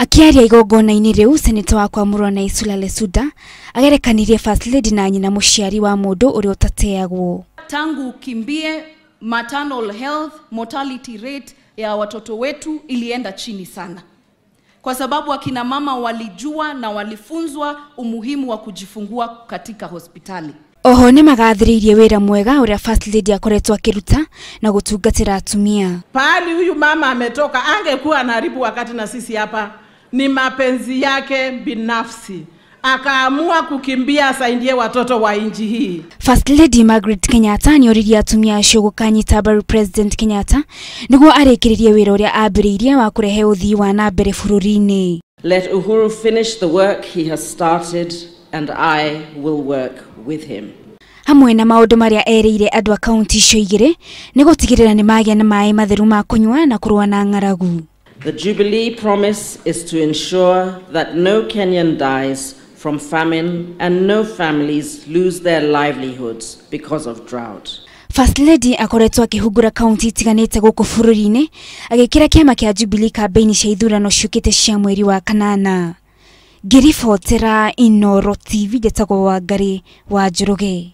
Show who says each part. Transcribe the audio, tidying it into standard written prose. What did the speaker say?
Speaker 1: Akĩaria igongona-inĩ rĩu, seneta wa kwamũrwo Naisula Lesuda agerekanirie First Lady na nyina mũciari wa mũndũ ũrĩa ũtateagwo.
Speaker 2: Tangu ukimbie, maternal health mortality rate ya watoto wetu ilienda chini sana, kwa sababu akina mama walijua na walifunzwa umuhimu wa kujifungua katika hospitali.
Speaker 1: Oho nĩ magathĩrĩirie wĩra mwega ũrĩa First Lady akoretwo akĩruta na gũtungatĩra atumia.
Speaker 3: Pahali huyu mama ametoka, angekuwa anaharibu wakati na sisi hapa. Ni mapenzi yake binafsi, akaamua kukimbia asaidie watoto wa nchi hii.
Speaker 1: First Lady Margaret Kenyatta nĩoririe atumia acio gũkanyita mbaru President Kenyatta nĩguo arĩkĩrĩrie wĩra ũrĩa ambĩrĩirie wa kũrehe ũthii wa na mbere bũrũri-inĩ.
Speaker 4: Let Uhuru finish the work he has started and I will work with him.
Speaker 1: Hamwe na maũndũ marĩa erĩire andũ a kaunti icio igĩrĩ nĩ gũtigĩrĩra nĩ magĩa na maĩ matheru ma kũnyua na kũrũa na ng'aragu.
Speaker 4: The Jubilee promise is to ensure that no Kenyan dies from famine and no families lose their livelihoods because of drought.
Speaker 1: First Lady akoretwo akĩhungura kaunti itiganĩte gũkũ bũrũri-inĩ agĩkĩra kĩama kĩa Jubilee kambĩini cia ithurano ciũkĩte cia mweri wa kanana. Ngĩribotera Inooro TV, njĩtagwo Wangari wa Njoroge.